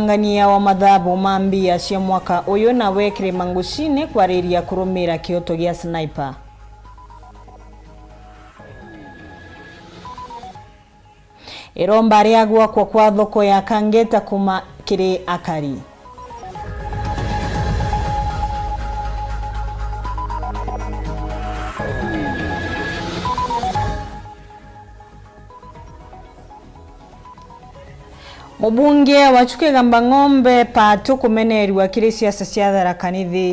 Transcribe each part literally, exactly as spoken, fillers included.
Ng'ania wa mathabu ma mbia cia mwaka uyu nawe kirima ngucine kwariria kurumira kioto gia Sniper. Iromba ria gwakwa kwa thoko ya Kangeta kuma kiri akari. Mubunge wa Chuka Igamba Ng'ombe Pato kumenerua kiri siasa cia Tharaka Nithi.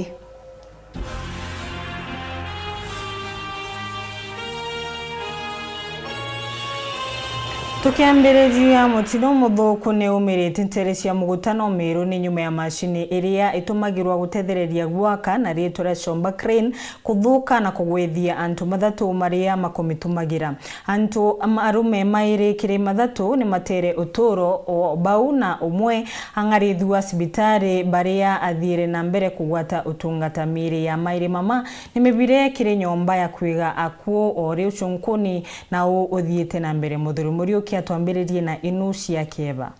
Tukiambiriria, mutino muthuku ni umirite nteere cia Mugutano Meru ni nyuma ya macini iria itumagirwa gutethereria gwaka na riitwa ria Chomba Crane kuthuka na kugwithia antu mathatu maria makumitumagira. Antu am-, arume mairi kiri mathatu ni mateere uturo o bau, na umwe ang'arithua cibitari, baria athiire na mbere kugwata utungata. Miiri ya mairi mama ni mibire kiri nyomba ya kwiga akuu o ri ucunkuni, na uu uthiite na mbere. Muthuri Muriuki atwambiririe na inu cia kieba.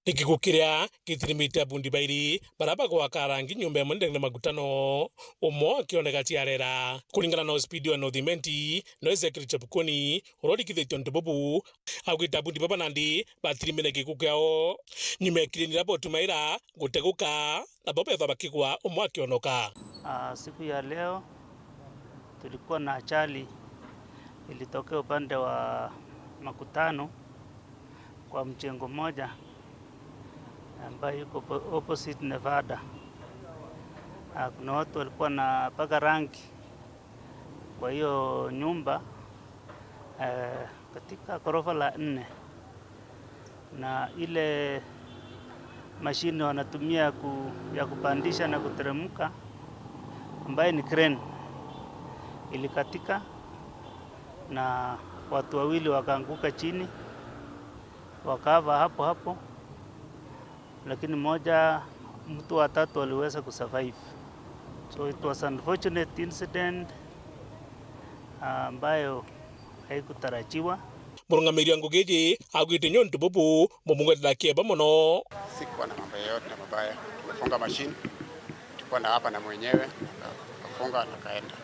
Ni gikuo kiria gitirimite abundi bairi baria bagwaka rangi nyomba imwe ndene na Mugutano, umwe akioneka ciarera. Kuringana na Ospidio wa North Imenti, nowe Ezekiel Chepkoni, uria urikithitie untu bubu, augite abundi baba nandi batirimire gikuo kiao nyuma ya kireni iria botumaira guteguka, nabo bethwa bakigwa, umwe akionoka. Ah, siku ya leo tulikuwa na ajali ilitokea upande wa Makutano kwa mjengo mmoja ambayo iko po-, opposite Nevada. Ah, kuna watu walikuwa wanapaka rangi kwa hiyo nyumba, eh, katika ghorofa la nne, na ile mashine wanatumia ya ku-, ya kupandisha na kuteremka, ambaye ni crane, ilikatika na watu wawili wakaanguka chini, wakafa hapo hapo, lakini mmoja, mtu wa tatu aliweza kusurvive. So it was unfortunate incident, ah, ambayo haikutarajiwa. Murungamiri wa ngugi iji augite ni untu bubu bumugwetera kieba mono. Sikuwa na mambo yoyote mabaya. Tumefunga machine. Tulikuwa na hapa na mwenyewe, akafunga na kaenda.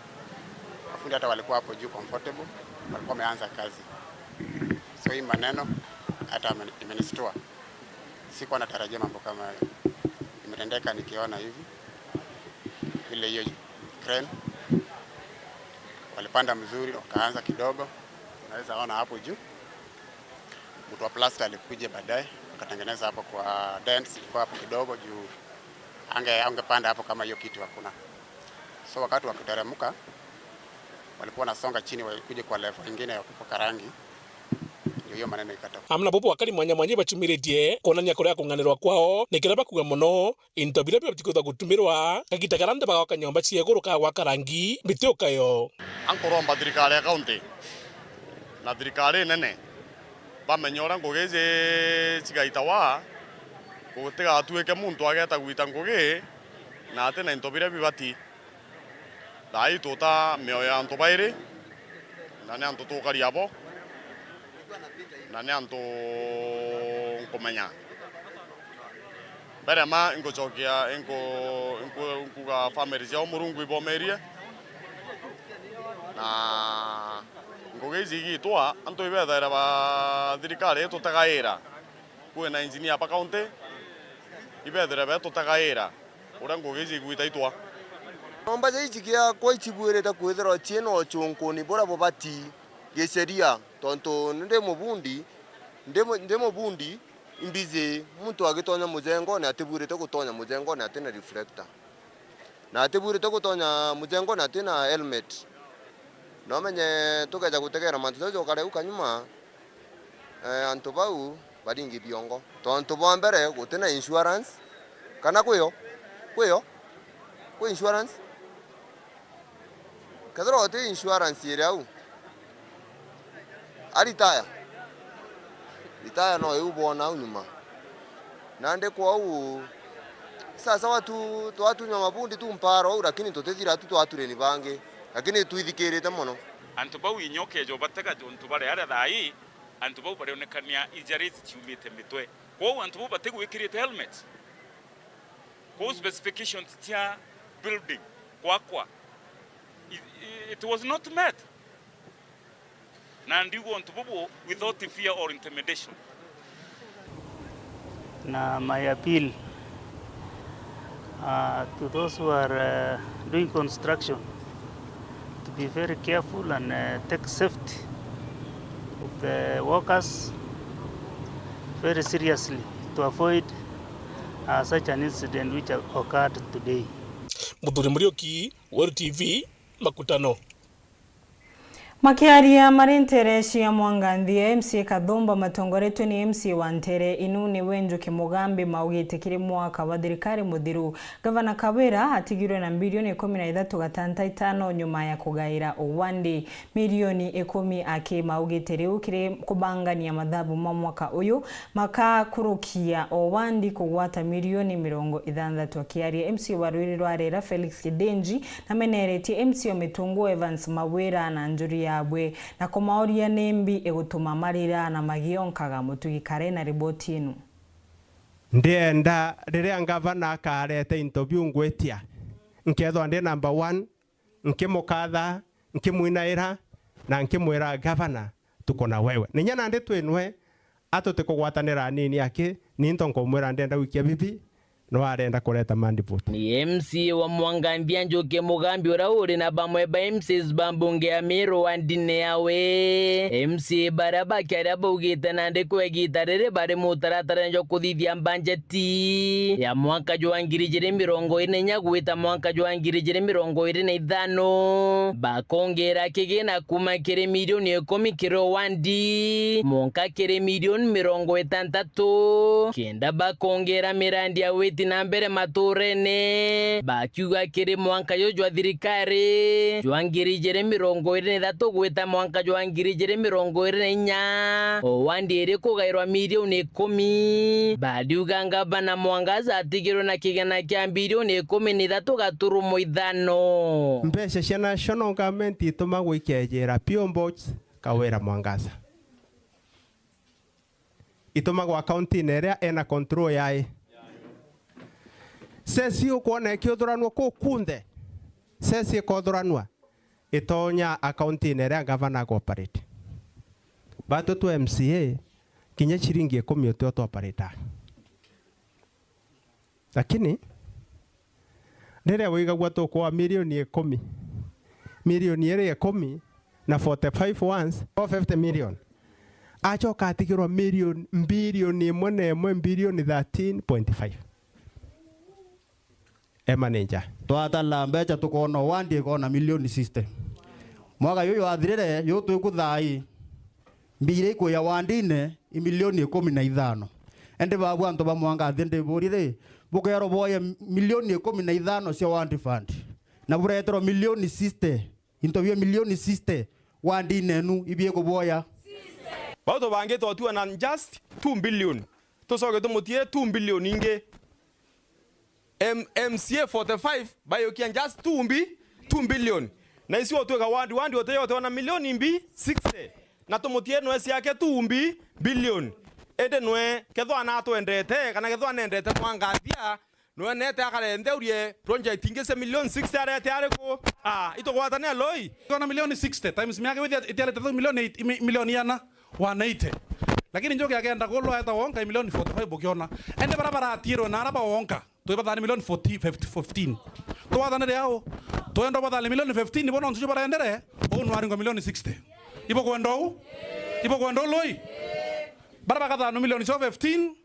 Mafundi hata walikuwa hapo juu comfortable, walikuwa wameanza kazi. So hii maneno hata imeni-, imenistua. Sikuwa natarajia mambo kama hayo. Imetendeka nikiona hivi. Vile hiyo crane walipanda mzuri, wakaanza kidogo. Unaweza ona hapo juu. Mtu wa plaster alikuja baadaye, akatengeneza hapo kwa dents, ilikuwa hapo kidogo juu ange-, angepanda hapo kama hiyo kitu hakuna. So wakati wa kuteremka, walikuwa wanasonga chini, wakuje kwa level ingine ya kupaka rangi. Ndio hiyo maneno ikatoka. Amwe nabo bwakari mwanya mwanya ibacumiritie kwonania kuria kung'anirwa kwao, ni kiria bakuga mono, into biria bibati kwithwa gutumirwa kagita karia nthi bagwaka nyomba cia iguru ka gwaka rangi biti ukayo. Ankuromba thirikari ya kaunti na thirikari nene bamenye uria ngugi iji cigaitawa, gutigatuike muntu ageta gwita ngugi na ati na into biria bibati. Thaa ii tuta mioyo ya antu bairi, na ni antu tukari abo, na ni antu nkumenya. Mbere ma ingucokia, inku-, inku-, inkuga family ciao Murungu ibomerie, na ngugi iji igitwa, antu ibethaira ba thirikari itutagaira. Kwina engineer ba county, ibethire betutagaira uria ngugi iji igwita itwa. Nyomba ja iji cigiakwa icibuirite kwithirwa ciina ucunkuni buria bubati giceria, tontu ndi mubundi, ndi mu-, ndi mubundi, imbizi muntu agitonya mujengone atibuirite gutonya mujengone atina reflector. Na atibuirite gutonya mujengone atina helmet. Nomenye tukeja gutegera mantu jau jokare au kanyuma, eh, antu bau baringi biongo. Tontu bwa mbere gutina insurance, kana kwio? Kwio? Kwi insurance? Kethirwa uti insurance iri au, aritaya. Ritaya no iu bwona au nyuma. Nandi kwou, sasa watu, twatunywa mabundi tu mparo au, lakini tutithira tu twatureni bangi, lakini twithikirite mono. Antu bau inya ukeja ubatega jontu bari aria thaa ii, antu bau barionekania ijari ciciumite mitwe. Kwou antu bau batigwikirite helmets. Kwou specifications cia building gwakwa, it, it was not met. Na ndiuga untu bubu without fear or intimidation. Na my appeal, uh, to those who are, uh, doing construction to be very careful and, uh, take safety of the workers very seriously to avoid, uh, such an incident which occurred today. Muthuri Muriuki, Weru T V, Makutano. Makiaria mari ntere cia Mwanganthia, M C A Kathumba matongoretwe ni M C A wa ntere inu niwe Njuki Mugambi maugite kiri mwaka wa thirikari muthiru, Gavana Kawira atigirwe na mbirioni ikumi na ithatu gatanta itano nyuma ya kugaira uwandi milioni ikumi aki. Maugite riu kiri kubangania mathabu ma mwaka uyu, makakurukia o wandi kugwata milioni mirongo ithanthatu. Akiaria, M C A wa rwiri rwa Rera, Felix Kidenji, nameneretie M C A o Mitungu, Evans Mawira, na njuri yabwe, na kumauria nimbi igutuma marira na magionkaga. Mutugi Kare na riboti inu. Ndienda riria ngavana akareta into biu ngwitia, nkethwa ndi number one, nkimukatha, nkimwinaira, na nkimwira, "Gavana, tuko na wewe." Ninya nandi twinwe, a tutikugwatanira anini aki, ni into nkumwira ndenda gwikia bibi, no arenda kureta mandipoti. Ni M C A wa Mwanganthia Njuki Mugambi uria uri na bamwe ba M C As ba mbunge ya Meru wa ndini yawe. M C A baria bakiaria baugite nandi kwa igita riri bari mutaratara jwa kuthithia mbanjeti ya mwaka jwa ngiri ijiri mirongo iri na inya gwita mwaka jwa ngiri ijiri mirongo iri na ithano, bakongera kigina kuma kiri milioni ikumi kiri o wandi, mwanka kiri milioni mirongo itantatu, kenda bakongera mirandi ya witi na mbere maturene, bakiuga kiri mwanka ju jwa thirikari jwa ngiri ijiri mirongo iri na ithatu gwita mwanka jwa ngiri ijiri mirongo iri na inya, o wandi iri kugairwa milioni ikumi. Bariuga ngavana Mwangaza atigirwe na kigina kia bilioni ikumi na ithatu gaturumo ithano. Mbeca cia national government itumagwo ikejera P O Box Kawira Mwangaza. Itumagwo akaunti-ini iria ena control yae. Ceci ukwona ikiuthuranua kuu kunthe, ceci ikothuranua itonya akaunti-ini iria ngavana agu operate. Batwi twa M C A, kinya ciringi ikumi utio twa operate. Lakini riria waigagua tukwaa milioni ikumi, milioni iri ikumi na forty-five once, four fifty million, acoka atigirwa milioni, bilioni imwe na imwe, bilioni thirteen point five. E manager. Twatala mbeca tukoona wandi ikoona milioni sixty. Mwaka juju jwathirire, ju twiku thaa ii, mbia iria ikuuja wandine i milioni ikumi na ithano. Indi babu antu ba Mwangathi ndiburi ri, bukeerwa bwoye milioni ikumi na ithano cia wandi fund, na bureterwa milioni sixty, into bia milioni sixty wandine enu ibiikubwoya. Bau tubangi twatiwa na just two billion, tucoke tumutie two billion ingi. M-, M C A forty-five bayukia just two mbi-, two billion. Na icio utwika wandi, wandi utiyo utiona milioni mbi sixty. Na tumutie nwe ciake two mbi-, billion. Indi nwe kethwa natwendete, kana kethwa nendete Mwangathia, nwe nete akarenthe urie project ingi cia milioni sixty arete ariku? Ah, itugwatane aloi. Tuona milioni sixty times miaka withia itiarite tu milioni eight, mi-, milioni iana, one eighty. Lakini Njuki akenda kulwa eta wonka milioni forty-five bukiona. Ende bara baratirwe na ara bawonka. Twibathani milioni forty, fifty, fifteen. Twathanire au. Twenda bathani milioni fifteen, bono ntuju barendere, uu nwaringwa milioni sixty. Ibo kwenda uu? Ibo kwenda uloi? Bara bagathanu milioni cio fifteen,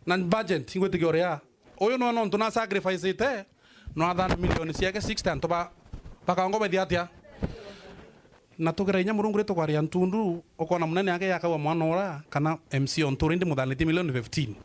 na budget, ingwitikia uria. Uyu nwe nontu na sacrifice-ite, nwathana milioni ciake sixty, antu ba, bakaongo bethia atia? Na tugira inya Murungu ri tukwaria ntundu, ukona munene yake yakaua mwana ura, kana M C ontu uri ndi muthanitie milioni fifteen.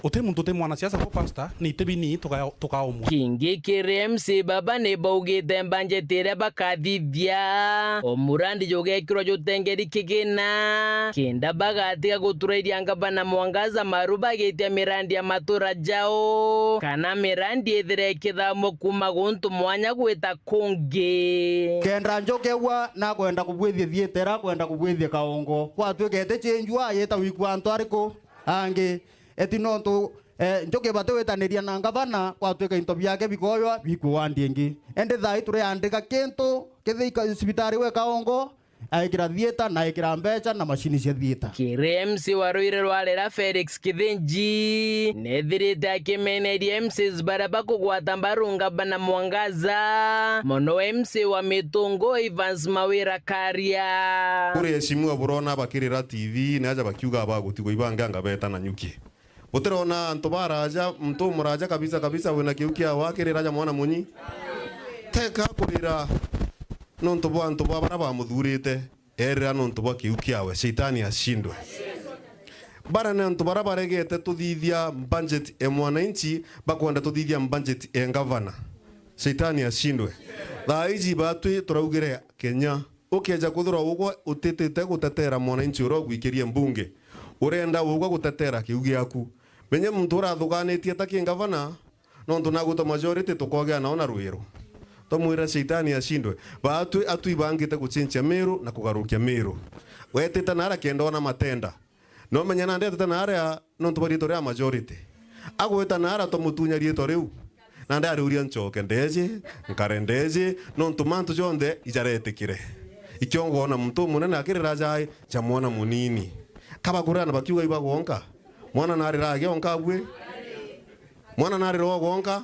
Uti muntu uti mwanasiasa bo pastor, ni iti bini tuka-, tukaumwa. Kingi kiri M C baba ni baugite mbanjeti iria bakathithia, o murandi jugekirwa jutengeri kigina, kenda bagatiga guturairia ngavana Mwangaza maru bagitia mirandi ya matura jao, kana mirandi ithire ikithamwa kuma guntu mwanya gwita kungi. Kenda Njuki aua nakwenda kubwithia thieta iria akwenda kubwithia kaongo, kwatwikete chenjua yita wiku antu ariku? angi. Eti nontu, eh, njuki batiwitaniria na ngavana, gwatwika into biake bikoywa bikue wandi ingi. Indi thaa ii turiandika kintu, kithii ka-, cibitari gwe Kaongo, aikira thieta na aikira mbecha na mashini cia thieta. Kiri M C wa Ruiri rwa Rera Felix Kithinji, nethirite akimeneria M Cs baria bakugwata mbaru ngavana Mwangaza, mono M C wa Mitungu Evans Mawira Karia. Kuri eshimiwa burona bakirira T V, naja bakiuga bagutigwa ibanga ngabeta na nyuki. Butirona antu baraja, muntu umuraja kabisa kabisa wina kiu kiawe akirira ja mwana munyi? Teka kurira nontu bwa antu bwa baria bamuthurite, erira nontu bwa kiu kiawe. Shaitani ashindwe. Bara ni antu baria baregete tuthithia budget e mwananchi, bakwenda tuthithia budget e ngavana. Shaitani ashindwe. Thaa iji batwi turaugire Kenya. Ukeja kwithirwa ugwe utitite gutetera mwananchi uria ugwikirie mbunge, urenda ugwe gutetera kiu giaku. Menye muntu uria athuganitie ta ki ngavana, nontu nagwitwa majority tukogia nao na rwiro. Twamwira shaitani ashindwe. Baatwi atwi bangite guchinchia Miru na kugarukia Miru. Wetite na aria kenda ona matenda. No menya nandi atete na aria nontu bwa riitwa ria majority. Agwita na aria twamutunya riitwa riu. Nandi ariuria nchoke ndeji, nkare ndeji, nontu mantu jonthe ijaretikire. Ikio ngoona muntu umunene akirira jai ja mwana munini. Ka bakurana bakiuga ibagonka? Mwana narira agionka abui? Mwana narira ogonka?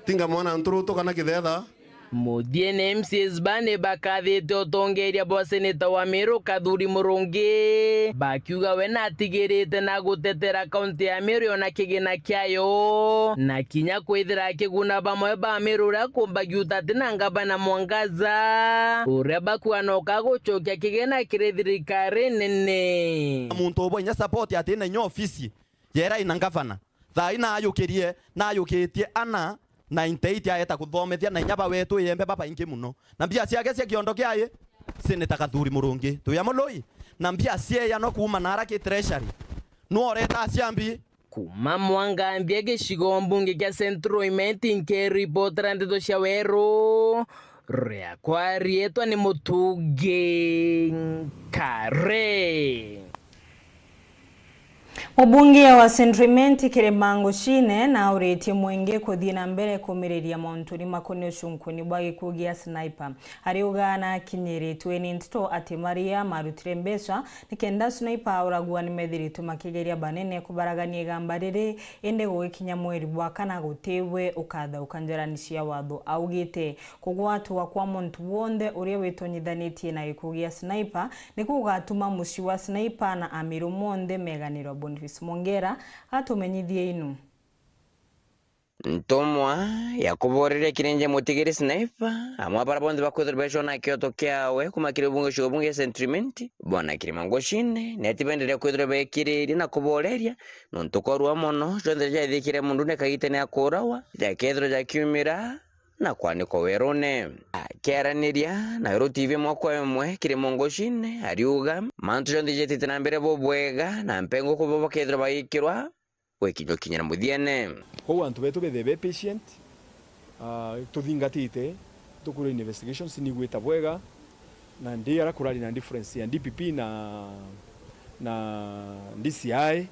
Tinga mwana nturutu kana kithetha? Muthiene M C As ba ni bakathite utongeria bwa seneta wa Meru Kathuri Murungi, bakiuga we natigirite na gutetera kaunti ya Meru yona kigina kiayo, na kinya kwithira akiguna bamwe ba Meru uria kumbagia utati na ngavana Mwangaza, uria bakuga noka gucokia kigina kiri thirikari nene. Muntu ubwa inya support ati na inya ofisi yera ina ngavana. Thaa ii naayukirie, naayukitie ana ninety eight aeta kuthomethia na inya ba wetu iembe babaingi muno. Na mbia ciake cia kiondo kiaye, Seneta Kathuri Murungi, twi amwe lui? Na mbia cieyanwa kuuma naara ki treasury. Nuu ureta ciambi? Kuuma Mwangambia gicigo mbunge kia Central Imenti, nkiripotera ndeto cia Weru, riakwa riitwa ni Mutungi Nkare. Mubunge wa Central Imenti Kirima Nguchine nauritie mwingi kuthii na mbere kumiriria mauntuni makonie ucunkuni bwa gikuu gia Sniper. Ariuga nakinyiritwe ni nteto ati maria marutire mbeca nikenda Sniper auragua nimethiritwe makigeria banene kubaragania igamba riri, indi gugikinya mweri bwa kana gutiwe ukathauka njarani cia watho. Augite kugwatwa kwa muntu wonthe uria witonyithanitie na gikuu gia Sniper nikuo gugatuma mucii wa Sniper na Amiru monthe meganirwa. Boniface Mwongera atumenyithie inu. Ntumwa ya kuboreria kirinje mutigiri Sniper, amwe a baria bonthe bakwithirwa becwa na kioto kiawe kuuma kiri bunge cia ubunge Central Imenti, Bwana Kirima Nguchine, neti benderia kwithirwa bekiririe na kuboreria, nontu korua mono, jonthe jaithikire mundune kagitene ya kuurawa, jakethirwa jakiumira na kwanikwa werune. Akiaraniria na Weru T V mwaka umwe, Kirima Nguchine ariuga mantu jonthe jetite na mbere bubwega, na mpengo kubo bakethirwa bagikirwa gwikinyukinyira muthiene. Kwou antu betu bethire be patient, ah, tuthingatite, tukwirwa investigations nigwita bwega, na ndi ara kurari na difference ya D P P na, na D C I,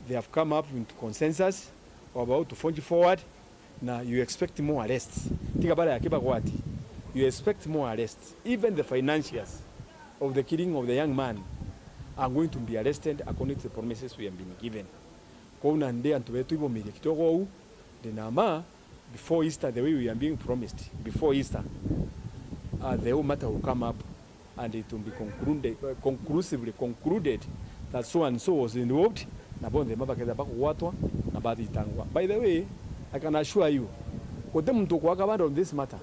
they have come up into consensus of how to forge forward, na you expect more arrests. Tiga baria yake bagwati, you expect more arrests. Even the financiers of the killing of the young man are going to be arrested according to the promises we have been given. Kwou nandi antu betu ibomirie kidogo ou, ndina ma, before Easter, the way we are being promised, before Easter, uh, the whole matter will come up and it will be concluded, uh, conclusively concluded that so and so was involved, na bonthe ma bakethira bakugwatwa na bathitangwa. By the way, I can assure you, guti muntu ukwaka bando on this matter.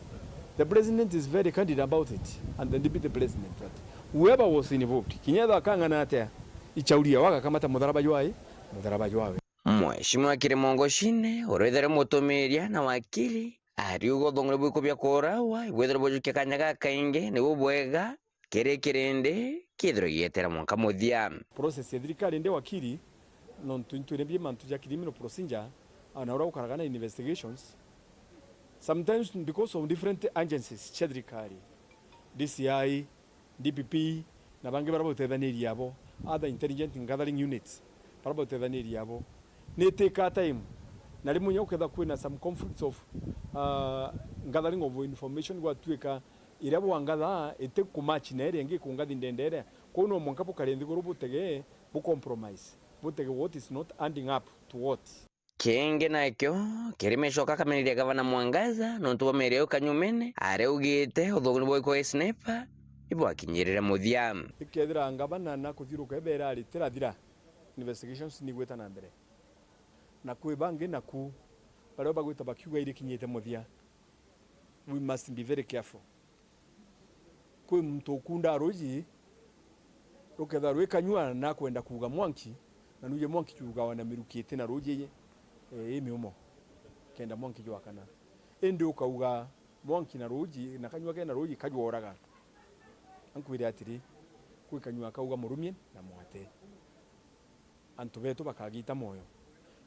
The president is very candid about it, and the deputy president, that whoever was involved, kinya ethwa akang'ana atia, ichauria wagakamata mutharaba jwae, mutharaba jwawe. Mheshimiwa Kirima Nguchine, uria withirwe mutumiria na wakili, ariuga uthong'ori bwiku bia kuurawa ibwithirwe bujukia kanya gakaingi, nibu bwega kiri kirindi kithirwe gietera mwanka muthia. Process ya thirikari ndi wakili, nontu intwire bia mantu ja criminal procedure, ana uria gukaraga na investigations. Sometimes because of different agencies cia thirikari, D C I, D P P, na bangi baria bautethaniria abo, other intelligent gathering units, Baria bautethanirie abo. Ni take time. Na rimwe inya gukethirwa kwina some conflicts of, uh, gathering of information, gwatuika iria bwangatha iti kumatch na iria ingi kungathi ndendere. Kwou no mwanka bukare nthiguru butege, bu compromise. Butege what is not adding up to what. Kingi nakio kiri micoka akameneria gavana Mwangaza nontu bwa miario iu kanyumene, aria augite uthuguni bwa ikwa sniper ibwakinyirire muthia. Ikethira ngavana na kuthiuruka ibera ritirathira, investigations ni igwita na mbere. Na kwi bangi naku baria bagwita bakiuga irikinyite muthia. We must be very careful. Kwi muntu ukundaa ruuji rukethirwa rwi kanyua na akwenda kuuga mwanki, na nuuji mwanki juugawa na miruki iti na ruuji, eh, i miumo, kenda mwanki jwakana. Indi ukauga mwanki na ruuji, na kanyua kena ruuji kajworaga. Ankwire atiri, kwi kanyua kauga murumie na mwate. Antu betu bakagita moyo.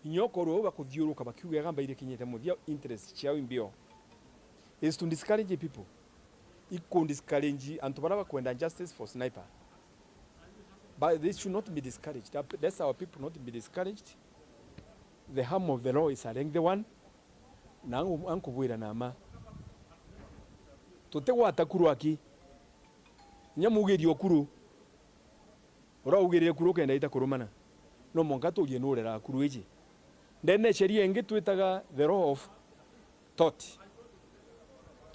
Inya ukorwa uu bakuthiuruka bakiugaga mbairikinyite muthia, interest ciao imbio is to discourage people. Iku discourage antu baria bakwenda justice for sniper. But they should not be discouraged. Let's our people not be discouraged. The arm of the law is a lengthy one. Na angu-, ankubwira na ma. Tutigwata kuru aki. Inya mugirie ukuru. Uria ugirire kuru ukenda ita kurumana, no mwanka tuurie nu ureraga kuru iji. Ndene sheria ingi twitaga the law of tort.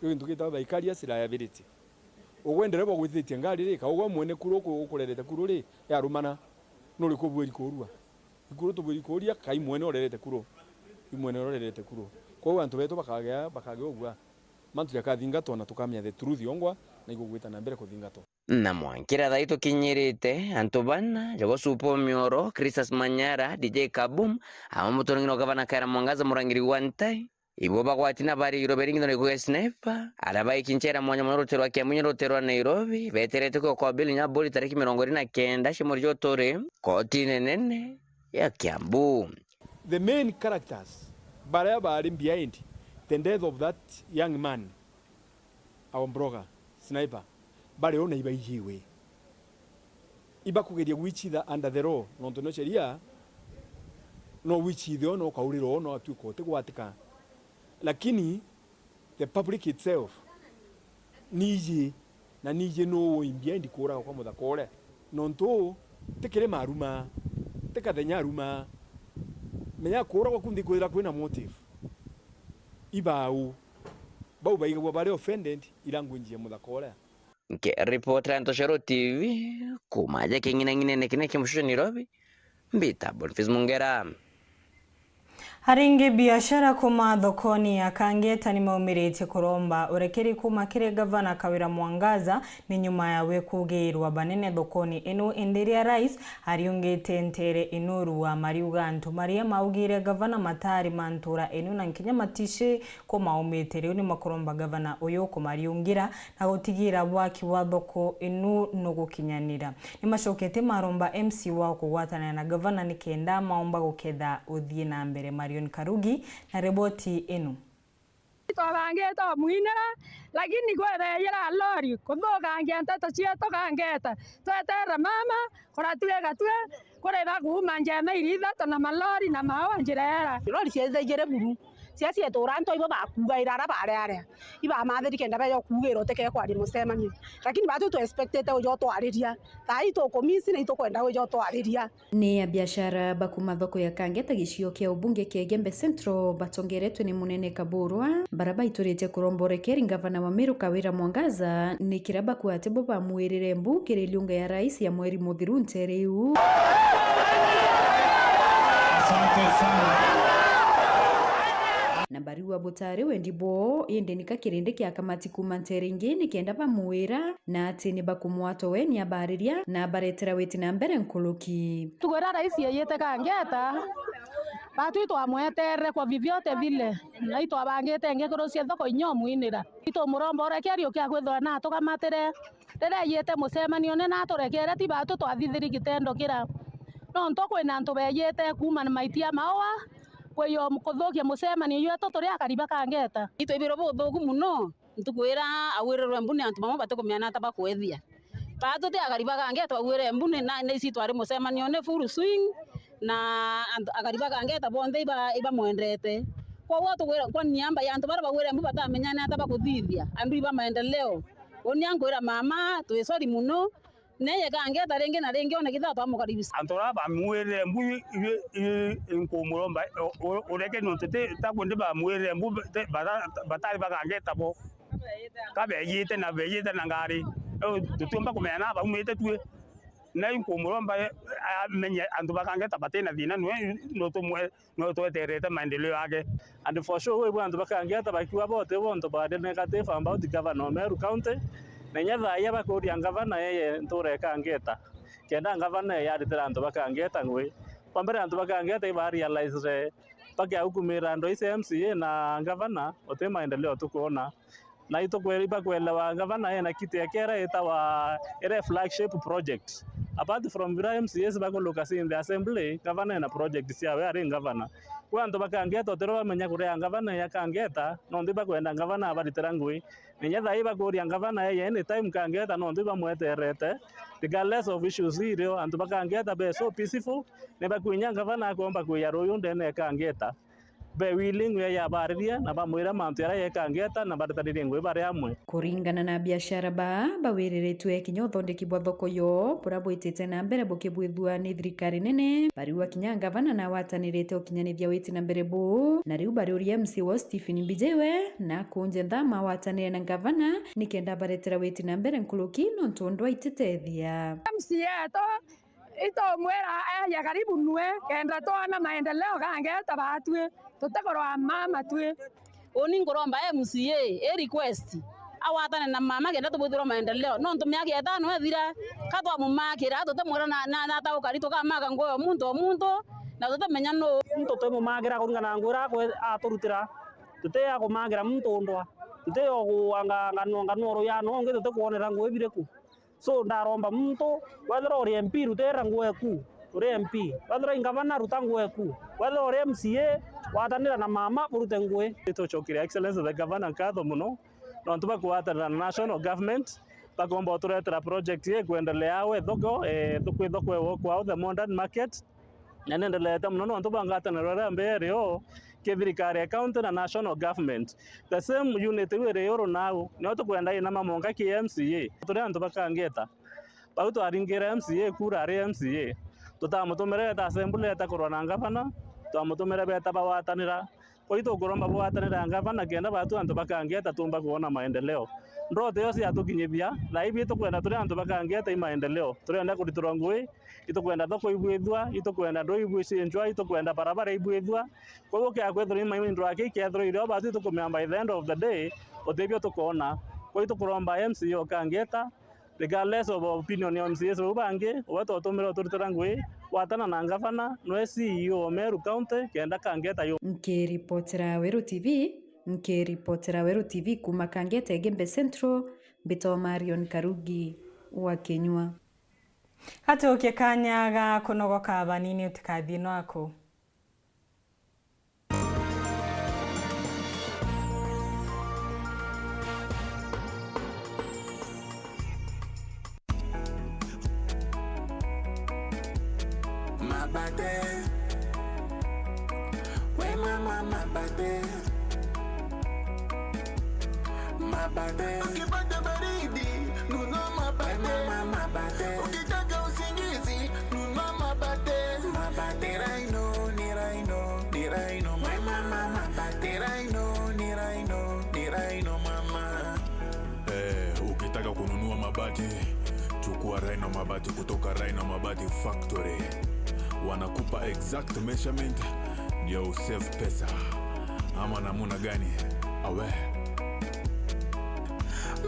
Iu gintu gitawa vicarious liability. Ugwe ndereba ugwititie ngari ri, ka ugwe mwene kuru uku-, ukurerete kuru ri, yarumana, nuriku ubwiri kurua? Ikuru tubwiri kuria, kai mwene urerete kuru? I mwene urerete kuru? Kwou antu betu bakagea, bakagea ugua. Mantu jakathingatwa na tukamenya the truth yongwa, na igugwita na mbere kuthingatwa. Na mwankira thaa ii tukinyirite, antu bana, Jagosupu Mioro, Christus Manyara, D J Kabum, amwe muturung'ine wa gavana Kawira Mwangaza, Murangiri wa Ntai, ibo bagwati na bari irobe ringi na ikuge sniper, aria baikinchera mwanya mwanya rutere rwa Kiambu na rutere rwa Nairobi, beterete kwikwa bail nya bori tariki mirongo iri na kenda cia mweri jwa turi, kotine nene ya Kiambu. The main characters baria bari behind the death of that young man, our blogger, sniper, bari o na ibaijiwe. Ibakugeria gwicitha under the law, nontu no sheria, no wicithe o, no ukaurira o, no atuika utigwatika. Lakini the public itself, niji, na niji nu ui behind kuuraga kwa muthaka uria. Nontu ti kiri maruma, ti kathenya aruma. Menya kuuragwa ku nthi kwithira kwina motive. Ibau. Bau baigagua bari offended, irangwinjie muthaka uria. Nkiripotera Ntoshero T V, kuuma aja king'inang'inene kinene kia mucii Nairobi, mbita Boniface Mungera. Aringi biashara kuuma thokoni ya Kangeta ni maumiritie kuromba urekeri kuuma kiri gavana Kawira Mwangaza ni nyuma ya we kugiirwa banene thokoni inu, indi riria rais ariungite ntere inuru wa mariuga antu maria maugire gavana matari ma ntura inu na nkinya matici kumaumite, riu ni makuromba gavana uyu kumariungira na gutigira waki wa thoko inu nugukinyanira. Ni macokete maromba M C wao kugwatanira na gavana nikenda maomba guketha uthii na mbere. Marion Karugi na riboti inu. Twabangite umwinira, lakini kwetheyira lori kuthukangia nteto cietu Kangeta. Tweterere mama, kuratuga igatue, kuriba kuuma njene iri ithatu na malori na maua njira era. Lori ciethithagire buru, cia cietura antu aibo bakugaira ara bari aria. Ibamathiri kenda beja kuugira utike kwaria mucemanio. Lakini batu tu expectete uja utwariria. Thaa ii tukumisi na itukwenda uja utwariria. Ni abiashara ba kuuma thoko ya Kangeta gicio kia ubunge kia Igembe Central batongeretwe ni Munene Kaburwa, bara baituritie kuromba urekeri ngavana wa Meru Kawira Mwangaza, ni kira bakwate bo bamwirire mbu kiri liunga ya rais ya mweri muthiru ntere iu. Asante sana. Na bariuga butari wendi bwoo, indi nika kirindi kia kamati kuuma ntere ingi nikenda bamwira na ati ni bakumwata we ni abariria na abaretera witi na mbere nkuruki. Tugwira rais yeyite Kangeta, batu itwamweterere kwa vyovyote vile, na itwabangite ngi kurucia thoko inya umwinira. Itumuromba urekeri ukia kwithwa na atugamatire. Riria eyite mucemanio ni na aturekere, ti batu twathithiri gitendo kira. Nontu kwina antu beyite kuuma na maitia maua, kwiyo kuthukia mucemanio jwetu turi akari ba Kangeta. Itwibirwe buthuku mono. Ntuku ira auirirwe mbuni antu bamwe batikumeana ata bakwethia. Baa tuti akari ba Kangeta twauire mbuni na, na ici twari mucemanione full swing. Na antu, akari ba Kangeta bonthe iba-, ibamwendete. Kwoguo tugwira, kwani niamba ya antu baria bagwire mbu batamenyane ata bakuthithia andu iba maendeleo? Uni ankwira mama, twi sorry muno, neye Kangeta ringi na ringi one kithaa twamukaribisa. Antu baria bamwirire mbu i-, i-, i-, inkumuromba, u-, u-, ureke nontu ti, ta kundi bamwirire mbu be-, te-, bara-, batari ba Kangeta bo. Ka bejite na bejite na ngari. Riu tutiumba kumenya na baumite tui. Na inkumuromba, eh, amenye antu ba Kangeta batina thina, nwe nutumwe, nwe tweterete maendeleo yake. And for sure, we antu ba Kangeta bakiuga bote bonto ba the negative about governor of Meru County, na inya thaa ii bakuria ngavana yeye ntura ya Kangeta, kenda ngavana yeye aritira antu ba Kangeta ngui. Kwa mbere antu ba Kangeta iba realize bakiagukumira andu ici M C A na ngavana, uti maendeleo tukwona. Na itukwe-, ibakwelewa ngavana ena kiti ya kera itawa, ere flagship project. Apart from vira M C As bakuluka in the assembly, ngavana ena project ciawe ari ngavana. Kwi antu ba Kangeta utiro bamenya kuria ngavana ya Kangeta, nontu ibakwenda ngavana abaritira ngui. Nenya thaa ii bakuria ngavana yeye anytime Kangeta nontu ibamweterete. Regardless of issues irio, antu ba Kangeta be so peaceful, ni bakwinya ngavana akomba kwia ruyu ndene ya Kangeta. Be willing we yabaririe na bamwira mantu jaria yekangeta na baritanirie ngui bari amwe. Kuringana na biashara baa, bawiriritue kinya uthondeki bwa thoko yo buria bwitite na mbere bukibwithua ni thirikari nene, bariuga kinya ngavana na awatanirite ukinyanithia witi na mbere buu, na riu bariuria M C A wao Stephen Mbijiwe na akunje nthama awatanire na ngavana nikenda baretera witi na mbere nkuruki nontu undu aititethia. M C A yetu itumwira aje karibu nwe, kenda twona maendeleo Kangeta batwi, tutikorwa mama twi. Uni nkuromba M C A i request, awatane na mama kenda tubwithirwa maendeleo, nontu miaka itano ethira, ka twamumakira, tutimwira na, na, na taukari tukamaka nguo ya muntu o muntu, na tutimenya nuu. Muntu tumumakira kuringana na nguo iria akwe-, aturutira, tuti ya kumakira muntu undwa, tuti ya kuanga nganu, nganu ruyano ungi tutikwonera nguo ibiriku. So, ndaromba muntu, wethira uri M P, rutera nguo eku, uri M P. Wethira i ngavana, ruta nguo eku. Wethira uri M C A, watanira na mama, burute ngui. Nitucokire Excellency the Governor nkatho muno, nontu bakugwatanira na national government, bakomba uturetera project ii ikwendelea au ithoko, eh, kwi thoko ewe kwao, the modern market. Na niendelete muno nontu bwa ngwataniro iria mbeere o ki thirikari ya county na national government. The same unit iu iri uru nau, nio tukwenda inama monka ki M C A. Turi antu ba Kangeta. Bau twaringire M C A kura ari M C A. Tutamutumire eta assembly eta kurwa na ngavana, twamutumire beta bagwatanira. Kwou itukuromba bugwatanira ngavana kenda batu antu ba Kangeta tumba kwona maendeleo. Ndoto iyo ciatukinyithia, thaa ibi itukwenda turi antu ba Kangeta i maendeleo. Turenda kuritirwa ngui, itukwenda thoko ibwithua, itukwenda ndui ibwicinjwa, itukwenda barabara ibwithua. Kwou kia kwethirwa i maindu aki ikethirwa irio batu itukumea by the end of the day, utibio tukoona. Kwou itukuromba M C A o Kangeta, regardless of opinion ya M C As bau bangi, we twatumire uturitira ngui, gwatana na ngavana, nwe C E O o Meru County, kenda Kangeta yu. Nkiripotera Weru T V, nkiripotera Weru T V kuuma Kangeta Igembe Central, mbitwa Marion Karugi wa Kinyua. Atukie kanya ga kunogoka banini utikathie nwaku. Mabate. We mama mabate. Mabate. Ukipata baridi, nunua mabate. We mama mabate. Ukitaka usingizi, nunua mabate. Mabate. Ni Rhino, ni Rhino, ni Rhino, mama. Ni Rhino, ni Rhino, ni Rhino, mama. Eh, ukitaka kununua mabati, chukua Rhino Mabati kutoka Rhino Mabati Factory. Wanakupa exact measurement ndio usave pesa. Ama namuna gani? Awe.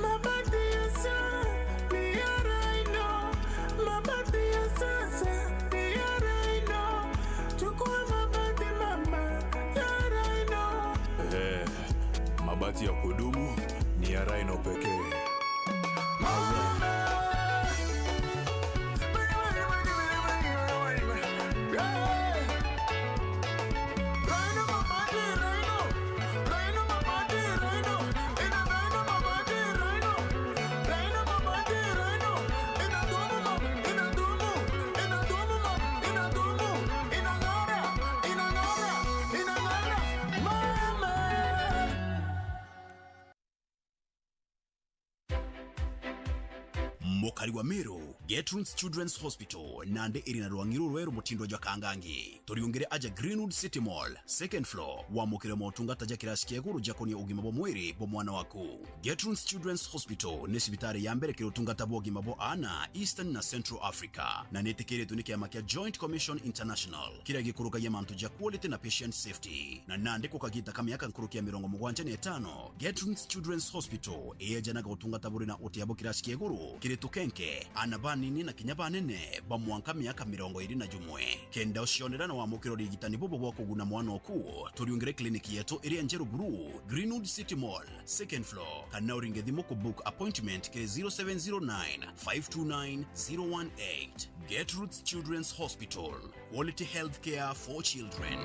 Mabati ya sa-, ni ya Rhino. Mabati ya sasa ni ya Rhino. Chukua mabati mama ya Rhino. Eh, mabati ya kudumu ni ya Rhino pekee. Ukari wa Meru, Gertrude's Children's Hospital, nandi iri na rwangi rurweru mutindo jwa Kangangi. Turiungire aja Greenwood City Mall, second floor, wamukire motungata ja kirasi kia iguru jakonie ugima bwa mwiri bwa mwana waku. Gertrude's Children's Hospital ni cibitari ya mbere kiri utungata bwa ugima bwa aana Eastern na Central Africa, na nitikiritwe ni kiama kia Joint Commission International, kiria gikurukagia mantu ja quality na patient safety. Na nandi ku kagiita ka miaka nkuruki ya mirongo mugwanja na itano, Gertrude's Children's Hospital iyejanaga utungata buri na utia bwa kirasi kia iguru kiri tukenke, aana banini na kinya banene ba mwanka miaka mirongo iri na jumwe. Kenda ucionera na wamukira urigitani bubu bwa kuguna mwana oku, turiungire kliniki yetu iria njeru buru, Greenwood City Mall, second floor, kana uringe thimu ku book appointment kiri zero seven zero nine, five two nine, zero one eight. Gertrude's Children's Hospital, quality healthcare for children.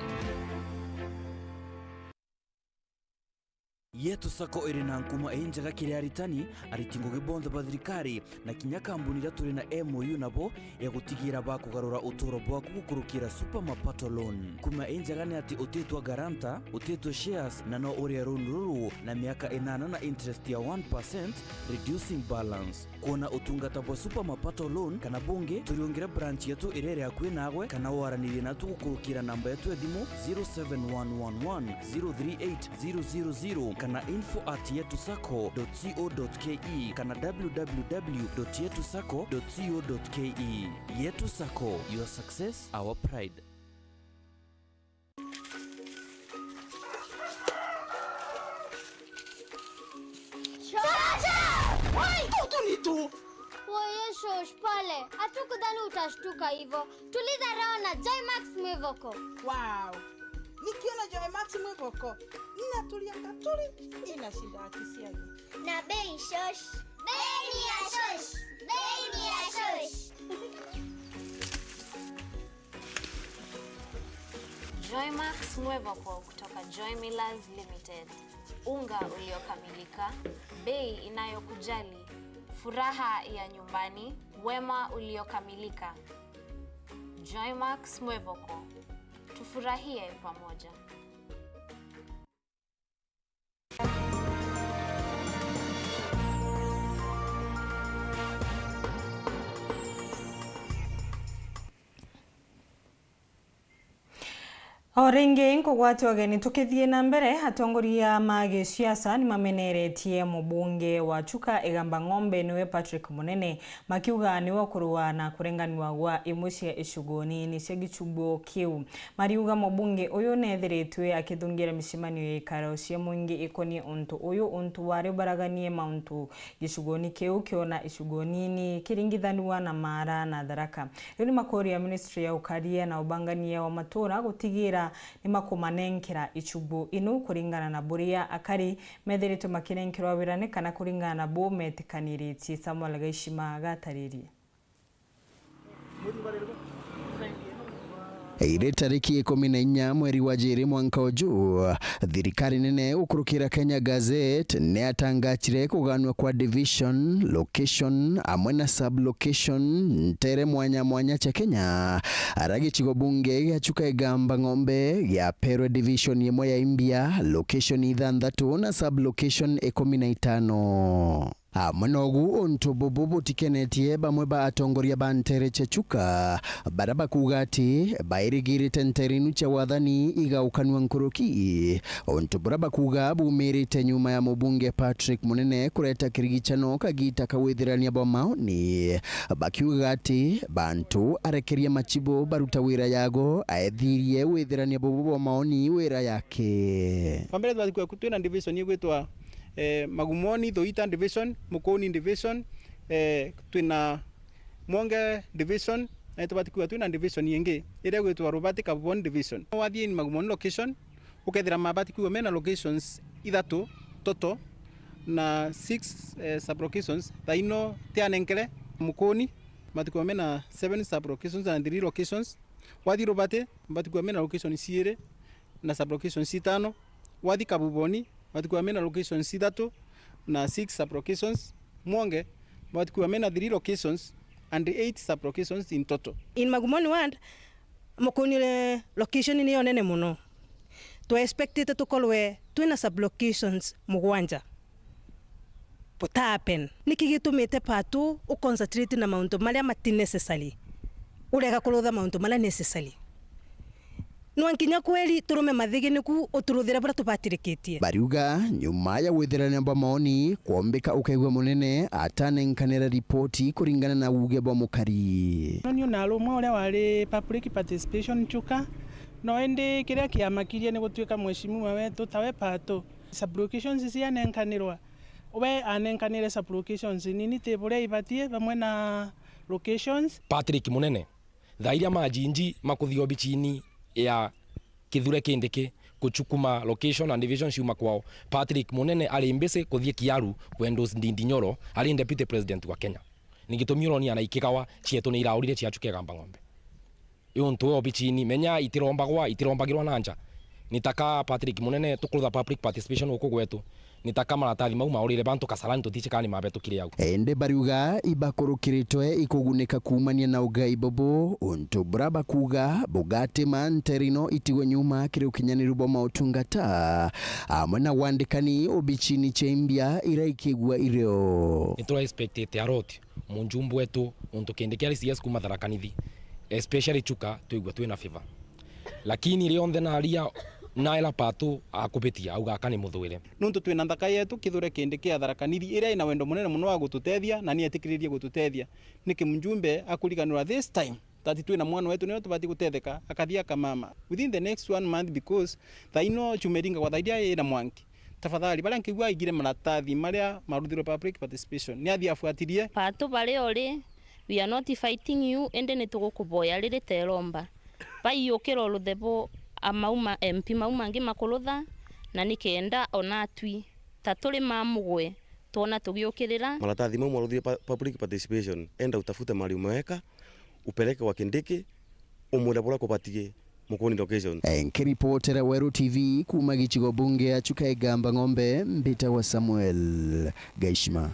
Yetu Sacco iri na nkuma injega kiri aritani, ariti ngugi bonthe ba thirikari, na kinya kambuni iria turi na M O U nabo ya gutigira bakugarura uturo bwaku gukurukira Super Mapato Loan. Nkuma injega ni ati utitwa guarantor, utitwa shares, na no urie loan ruru na miaka inana na interest ya one percent, reducing balance. Kwona utungata bwa Super Mapato Loan kana bungi, turiungire branch yetu iria iri akui nagwe, kana waranirie natu gukurukira namba yetu ya thimu zero seven one one one zero three eight zero zero zero kana info at yetu sacco dot co dot ke kana w w w dot yetu sacco dot co dot ke. Yetu Sacco, your success, our pride. Shosha! Woi! Tutu ni tu! Woye shosh, pole. Hatukudhani utashtuka hivyo. Tuliza roho na Joymax Mwivoko. Wow! Nikiona Joymax Mwivoko, ninatulia katuri, inashinda akisiagi. Na bei shosh. Bei ni ya shosh. Bei ni ya shosh. Joymax Mwevoko kutoka Joy Millers Limited. Unga uliokamilika, bei inayokujali, furaha ya nyumbani, wema uliokamilika. Joymax Mwevoko. Tufurahie pamoja. O ringi nkugwate ugeni tukithie na mbere, atongoria ma gisiasa ni mameneretie mubunge wa Chuka Igamba Ng'ombe niwe Patrick Munene, makiuga niwe ukurua na kurenganua gwa imwe cia icigo nini cia gicigo kiu. Mariuga mubunge uyu neethiritwe akithungira micemanio ya ikaro cia mwingi ikonie untu uyu, untu wari ubaraganie mauntu gicigoni kiu kiona icigo nini kiringithanua na Maara na Tharaka. Riu ni makuria ministry ya ukaria na ubangania wa matura gutigira ni makumanenkera icigo inu kuringana na buria akari methiritwe makinenkerwa wirane kana kuringana na bu metikaniritie. Samuel Gaishima gataririe. Iri tariki ikumi na inya mweri wa jiri mwanka uju, thirikari nene gukurukira Kenya Gazette ni yatangachire kuganua kwa division, location, amwe na sub-location ntere mwanya mwanya cia Kenya, ara gicigo bunge gia Chuka Igamba Ng'ombe giaperwe division imwe ya Imbia, location ithanthatu na sub-location ikumi na itano. Amwe nogu untu bubu butikenetie bamwe ba atongoria ba ntere cia Chuka, bara bakuuga ati bairigirite ntere inu cia wathani igaukanua nkuruki, untu bura bakuuga bumirite nyuma ya mubunge Patrick Munene kureta kirigicano kagita ka withirania bwa maoni, bakiuga ati bantu arekerie machibu baruta wira yago, aethirie withirania bubu bwa maoni wira yake. Kwa mbere, twathikua twina division igwitwa eh, Magumoni, Thuita Division, Mukuni Division, eh, twina Mwonge Division, na nitubati kwithirwa twina division ingi iria igwitwa Rubati Kabuboni Division. Wathii in Magumoni location, ukethira mabati kwithirwa mena locations ithatu, total, na six, eh, sub-locations. Thaino tianenkere Mukuni, mabati kwithirwa mena seven sub-locations and three locations. Wathii Rubati, mabati kwithirwa mena locations ciiri na sub-locations itano. Wathii Kabuboni, mabati kwithirwa mena locations ithatu na six sub-locations. Mwonge, mabati kwithirwa mena three locations and eight sub-locations in total. In Magumoni ward, Mukuni location niyo nene mono. Twa expectite tukorwe twina sub-locations mugwanja. buta happen. Niki gitumite Pato u concentrate na mauntu maria mati necessary, urega kurutha mauntu maria necessary? Nwa nkinya kweri turume mathigi niku uturuthire buria tubatirikitie. Bariuga nyuma ya gwithirania bwa maoni kwombika ukaigua munene atanenkanira ripoti kuringana na uuge bwa mukari. Ni una rumwe uria wari public participation Chuka, no indi kiria kiamakirie ni gutuika mheshimiwa wetu tawe Pato, sub-locations cianenkanirwa, we anenkanire sub-locations nini ti buria ibatie bamwe na locations. Patrick Munene, thaa iria majinji makuthia obichini ya Kithure Kindiki kuchukuma location and division ciuma kwao, Patrick Munene ari mbisi kuthia Kiaru kwendorse Ndindi Nyoro ari deputy president wa Kenya. Ni gitumi uroni ana ikigawa cietu ni iraurire ciachukia gamba ng'ombe. Iuntu we obichini, menya itirombagwa, itirombagirwa na nja. Ni taka Patrick Munene tukurutha public participation guku gwetu. Ni taka maratathi mau maurire bantu Kasarani tutichikani mabetukire au. Indi bariuga ibakurukiritwe ikugunika kuumania na ugai bubu, untu bura bakuuga bugatima nterino itigwe nyuma kiri ukinyaniru bwa mautungata, amwe na wandikani obichini cia imbia ira ikigua irio. Nitura expectite a lot. Munjumbe wetu, muntu kindi kia R C S kuuma Tharaka Nithi, especially Chuka, twigua twina favor. Lakini rionthe naria naela Pato akubitia, auga aka ni muthuire. Nuntu twina nthaka yetu, Kithure Kindiki kia Tharaka Nithi, iria ina wendo munene mono wa gututethia, na ni etikiririe gututethia. Niki mjumbe akuriganirwa this time? Tati twina mwana wetu nio tubati gutetheka, akathia akamama within the next one month, because thaa ino chuma iringagwa thaa iria ina mwanki. Tafadhali, baria nkigua aigire maratathi maria maruthirwe public participation, ni athie afuatilie. Pato baria uri, we are not fighting you, indi ni tugukuboya riri teromba. Baiyukira ruthebo a mau ma M P mau mangi makurutha, na ni kenda ona atwi ta turi ma mugwe twona tugiukirira. Maratathi mau maruthire pa-, public participation, enda utafute mahali umeweka, upeleke kwa Kindiki, umwire buria kubatie Mukuni location. Eh, nkiripotera Weru T V kuuma gicigo bunge ya Chuka Igamba Ng'ombe, mbitagwa Samuel Gaishima.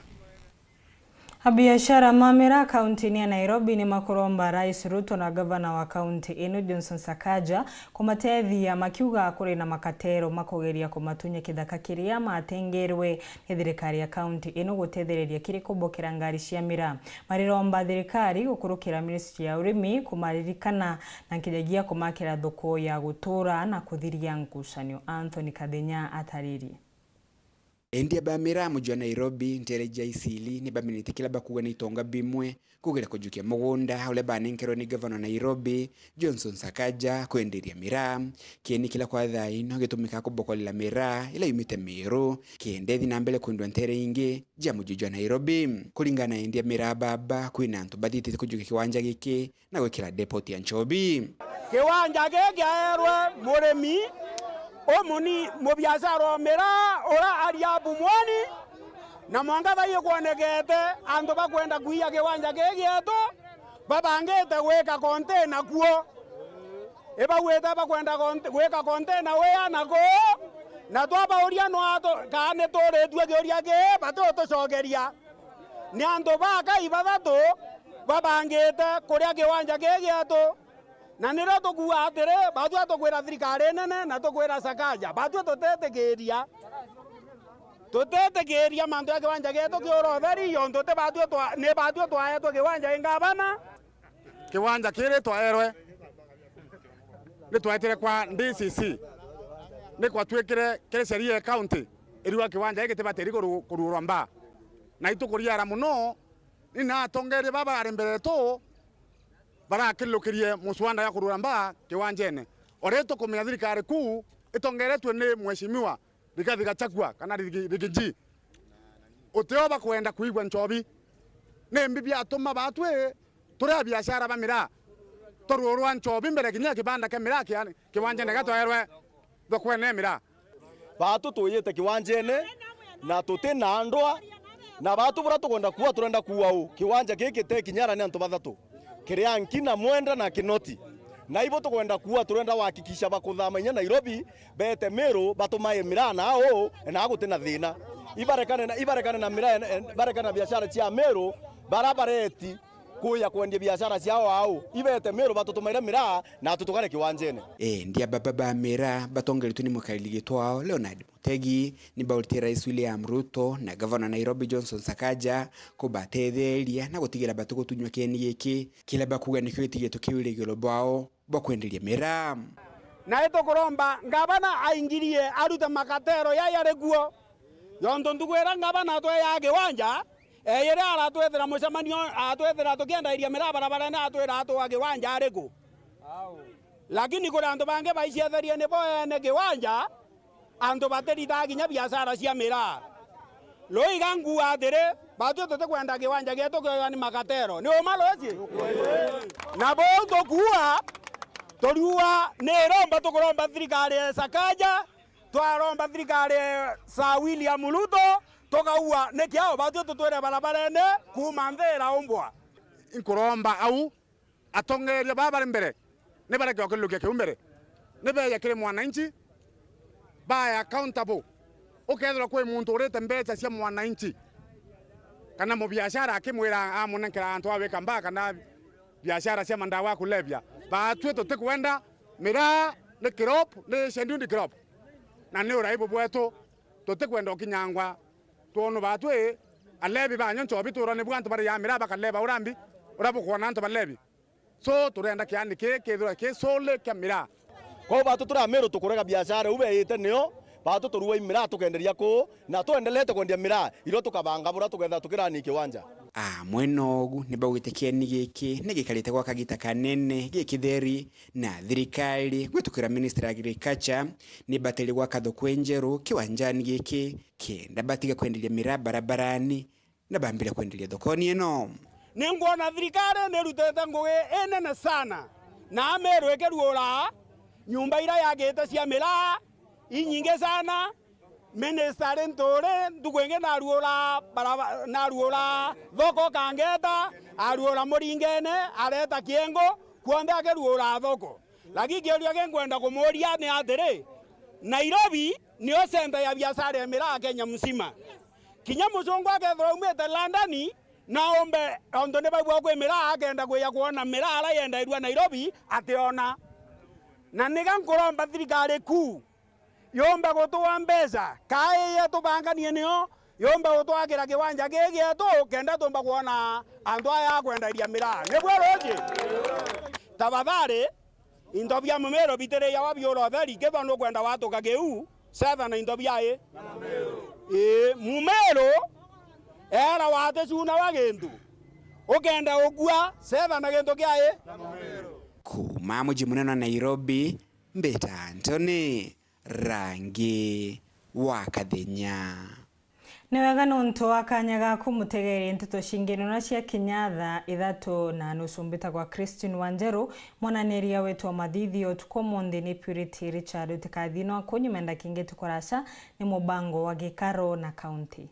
Abiashara ma miraa kaunti-ini ya Nairobi ni makuromba Rais Ruto na gavana wa kaunti ino Johnson Sakaja kumatethia, makiuga kuri na makatero makugeria kumatunya kithaka kiria matengerwe ni thirikari ya kaunti ino gutethereria kiri kubokera ngari cia miraa. Mariromba thirikari gukurukira ministry ya urimi kumaririkana na nkinyagia kumakira thoko ya gutura na kuthiria ngucanio. Anthony Kathinya ataririe. Endia ba miraa muji wa Nairobi, ntere ja Eastleigh, ni bamenete kila bakuuga ni itonga bimwe kugeria kujukia mugunda uria banenkerwe ni gavana wa Nairobi, Johnson Sakaja, kwenderia miraa. Kieni kila kwa thaa ino gitumikaga kubokolela miraa ila yumite Meru, kenda ithi na mbere kwendwa ntere ingi ja muji wa Nairobi. Kuringana na endia miraa baba, kwina antu bathiitite kujukia kiwanja giki na gwikira depot ya nchobi. Kiwanja giki kiaerwe murimi umuni, mubiashara o miraa ura ari Abu Mwani, na mwanka thaii kwonekete antu bakwenda kwiya kiwanja giki gietu, babangite gwika container kuo. Ibauite bakwenda kont-, gwika container wia na kuu, na twabauria no atu-, kaa ni turitue kiuria kii, bati utucokeria. Ni antu bakai bathatu babangite kuria kiwanja kii gietu, na nirio tukuuga atiri, batwi tukwira thirikari nene na tukwira Sakaja, batwi tutetikiria. Tutetikiria mantu ya kiwanja gietu kiura utheri, yontu ti batwi twa-, ni batwi twaetwe kiwanja i ngavana. Kiwanja kiri twaerwe, ni twaetire kwa D C C, ni kwatwikire kiri sheria ya county iriuga kiwanja giki tibatiri kuru-, kuruurwa mbaa. Na itukuriara mono, ni na atongeria baba bari mbere yetu barakilukirie muswanda ya kuruura mbaa kiwanjene. Ori tukumenya thirikari kuu itongeretue ni Mheshimiwa Rigathi Gachagua kana Rigi-, Rigiji. Utio bakwenda kuigua nchobi. Nimbi biatuma batwi turi abiashara ba miraa turuurwa nchobi mbere kinya kibanda kia miraa kia-, kiwanjene gia twaerwe thokwene ya miraa? Batu tuyite kiwanjene na tuti na ndwa, na batu buria tukwenda kuua, turenda kuua u? Kiwanja giki te kinyara ni antu bathatu, kiria nki na mwenda na kinoti. Na ibo tukwenda kuua, turenda wahakikisha bakuthama inya Nairobi, bete Meru, batumae miraa na au, na guti na thina. Ibarekane na, ibarekane na miraa, barekane na biashara cia Meru, bara bareti. Kuya kwendia biashara ciao au, ibete Meru batutumaire miraa na tutugare kiwanjene. Endi ababa ba miraa batongeretwe ni mukariri gitwao Leonard Mutegi, ni baurite Rais William Ruto na Gavana Nairobi Johnson Sakaja kubatetheria na gutigira batigutunywa kieni giki, kiria bakuga nikio gitigetwe kiu irigiro bwao bwa kwenderia miraa. Na itukuromba ngavana aingirie arute makatero yaya ari kuo, yontu ntuku iria ngavana atweyaa kiwanja, eyire aratwethera mucemanio, atwethera tukiendairia miraa barabarene, atwira atwaa kiwanja ari ku? Lakini kuri antu bangi baicietherie ni bo ene kiwanja, antu batiritaga kinya biashara cia miraa. Ruiga nguuga atiri, batwi tutikwenda kiwanja gietu kioywa ni makatero. Ni uma ruci? Na buu tukuuga, turiuga ni iromba tukuromba thirikari ya Sakaja, twaromba thirikari ya Sir William Ruto, tukauga ni kiao batwi tutwire barabarene kuuma nthi iraumbwa. Inkuromba au atongeeria baa bari mbere ni bareke gukirukia kiu mbere, ni beeje kiri mwananchi, bae accountable. Ukethirwa kwi muntu urite mbeca cia mwananchi, kana mubiashara akimwira amunenkera antu a wika mbaa kana biashara cia mandawa ya kulevya, baatwi tutikwenda miraa ni crop, ni scheduled crop, na ni uraibu bwetu, tutikwenda ukinyangwa. Twonu baatwi alevi ba nyo nchobi twirwa ni bwa antu bariaa miraa bakaleva urambi uria bukwona antu balevi. So, turenda kiani kii kithirwe ki solely kia miraa. Kwou baatwi turi Ameru tukurega biashara iu beite nio, baatwi turuai miraa tukenderia kuu, na twendelete kwendia miraa, irio tukabanga bura tukethira tukirani kiwanja. Amwe nogu ni baugite kieni giki ni gikarite gwa kagita kanene gikitheri, na thirikari gwitukira Ministry ya Agriculture ni batiri gwaka thoko injeru kiwanjani giki, kenda batiga kwenderia miraa barabarani na bambire kwenderia thokoni ino. Ni ngwona thirikari ni irutite ngugi inene sana, na Ameru ikiruura nyumba iria yagite cia miraa inyingi sana. Minister ari Nturi, ntuku ingi naruura baraba-, naruura thoko Kangeta, aruura Muringene, areta Kiengo, kuonthe akiruura thoko. Lakini kiuria kinkwenda kumuuria ni atiri, Nairobi niyo center ya biashara ya miraa Kenya mzima. Kinya mucungu akethirwa aumite London, na ombe, ontu ni baigua kwi miraa, akenda kwija kwona miraa ara yendairua Nairobi, ationa. Na niga nkuromba thirikari kuu yumbe gutua mbeca, kaa ii yetubanganie nio, yumbe gutwakira kiwanja gii gietu, kenda tumba kwona antu aya a kwendaria miraa. Nibwo ruuji? Tafadhali, into bia Mumiru bitirijawa biura utheri, kethirwa nukwenda watuka kiu, cetha na into biae. Ii, Mumiru, era waticuna wa gintu. Ukenda ukua, cetha na gintu kiae. Kuuma muji munene wa Nairobi, mbita Anthony Rangi wa Kathenya. Ni wega nontu wa kanya gaku, mutegerie nteto cingi nona cia kinya thaa ithatu na nusu. Mbitagwa Christine Wanjeru, mwananiria wetu wa mathithio utuku umunthi ni Purity Richard. Utikathii no kunyuma ndaki ingi tukuraca ni mubango wa Gikaro na Kaunti.